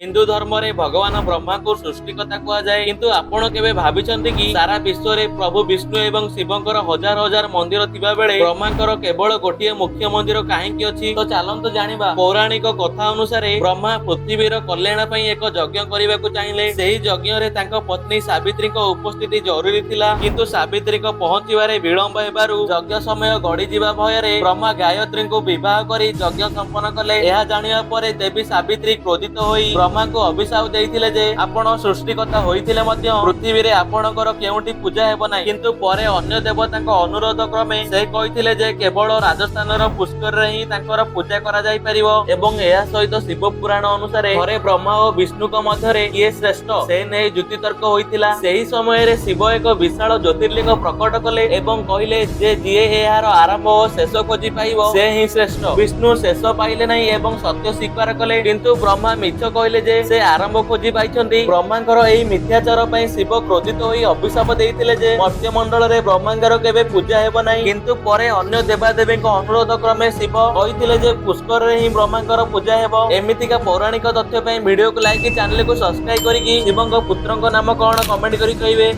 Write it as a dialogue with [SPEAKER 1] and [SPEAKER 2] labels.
[SPEAKER 1] ହିନ୍ଦୁ ଧର୍ମରେ ଭଗବାନ ବ୍ରହ୍ମାଙ୍କୁ ସୃଷ୍ଟିକର୍ତ୍ତା କୁହାଯାଏ। କିନ୍ତୁ ଆପଣ କେବେ ଭାବିଛନ୍ତି କି, ସାରା ବିଶ୍ୱରେ ପ୍ରଭୁ ବିଷ୍ଣୁ ଏବଂ ଶିବଙ୍କର ହଜାର ହଜାର ମନ୍ଦିର ଥିବା ବେଳେ ବ୍ରହ୍ମାଙ୍କର କେବଳ ଗୋଟିଏ ମୁଖ୍ୟ ମନ୍ଦିର କାହିଁକି ଅଛି? ତ ଚାଲନ୍ତୁ ଜାଣିବା। ପୌରାଣିକ କଥା ଅନୁସାରେ ବ୍ରହ୍ମା ପୃଥିବୀର କଲ୍ୟାଣ ପାଇଁ ଏକ ଯଜ୍ଞ କରିବାକୁ ଚାହିଁଲେ। ସେହି ଯଜ୍ଞରେ ତାଙ୍କ ପତ୍ନୀ ସାବିତ୍ରୀଙ୍କ ଉପସ୍ଥିତି ଜରୁରୀ ଥିଲା। କିନ୍ତୁ ସାବିତ୍ରୀଙ୍କ ପହଞ୍ଚିବାରେ ବିଳମ୍ବ ହେବାରୁ ଯଜ୍ଞ ସମୟ ଗଡିଯିବା ଭୟରେ ବ୍ରହ୍ମା ଗାୟତ୍ରୀଙ୍କୁ ବିବାହ କରି ଯଜ୍ଞ ସମ୍ପନ୍ନ କଲେ। ଏହା ଜାଣିବା ପରେ ଦେବୀ ସାବିତ୍ରୀ କ୍ରୋଧିତ ହୋଇ ବ୍ରହ୍ମାଙ୍କୁ ଅଭିଶାପ ଦେଇଥିଲେ ଯେ ଆପଣ ସୃଷ୍ଟିକର୍ତ୍ତା ହୋଇଥିଲେ ମଧ୍ୟ ପୃଥିବୀରେ ଆପଣଙ୍କର କେଉଁଠି ପୂଜା ହେବ ନାହିଁ। କିନ୍ତୁ ପରେ ଅନ୍ୟ ଦେବତାଙ୍କ ଅନୁରୋଧ କ୍ରମେ ସେ କହିଥିଲେ ଯେ କେବଳ ରାଜସ୍ଥାନର ପୁଷ୍କରରେ ହିଁ ତାଙ୍କର ପୂଜା କରାଯାଇ ପାରିବ। ଏବଂ ଏହା ସହିତ ଶିବ ପୁରାଣ ଅନୁସାରେ ଥରେ ବ୍ରହ୍ମା ଓ ବିଷ୍ଣୁଙ୍କ ମଧ୍ୟରେ କିଏ ଶ୍ରେଷ୍ଠ, ସେ ନେଇ ଯୁକ୍ତିତର୍କ ହୋଇଥିଲା। ସେହି ସମୟରେ ଶିବ ଏକ ବିଶାଳ ଜ୍ୟୋତିର୍ଲିଙ୍ଗ ପ୍ରକଟ କଲେ ଏବଂ କହିଲେ ଯେ ଯିଏ ଏହାର ଆରମ୍ଭ ଓ ଶେଷ ଖୋଜି ପାଇବ, ସେ ହିଁ ଶ୍ରେଷ୍ଠ। ବିଷ୍ଣୁ ଶେଷ ପାଇଲେ ନାହିଁ ଏବଂ ସତ୍ୟ ସ୍ୱୀକାର କଲେ। କିନ୍ତୁ ବ୍ରହ୍ମା ମିଛ କହିଲେ ଯେ ସେ ଆରମ୍ଭ ଖୋଜି ପାଇଛନ୍ତି। ବ୍ରହ୍ମାଙ୍କର ଏହି ମିଥ୍ୟାଚାର ପାଇଁ ଶିବ କ୍ରୋଧିତ ହୋଇ ଅଭିଶାପ ଦେଇଥିଲେ ଯେ ମର୍ତ୍ତ୍ୟମଣ୍ଡଳରେ ବ୍ରହ୍ମାଙ୍କର କେବେ ପୂଜା ହେବ ନାହିଁ। କିନ୍ତୁ ପରେ ଅନ୍ୟ ଦେବାଦେବୀଙ୍କ ଅନୁରୋଧ କ୍ରମେ ଶିବ କହିଥିଲେ ଯେ ପୁଷ୍କରରେ ହିଁ ବ୍ରହ୍ମାଙ୍କର ପୂଜା ହେବ। ଏମିତିକା ପୌରାଣିକ ତଥ୍ୟ ପାଇଁ ଭିଡିଓକୁ ଲାଇକ୍, ଚ୍ୟାନେଲକୁ ସବସ୍କ୍ରାଇବ କରିକି ଶିବଙ୍କ ପୁତ୍ରଙ୍କ ନାମ କଣ, କମେଣ୍ଟ କରି କହିବେ।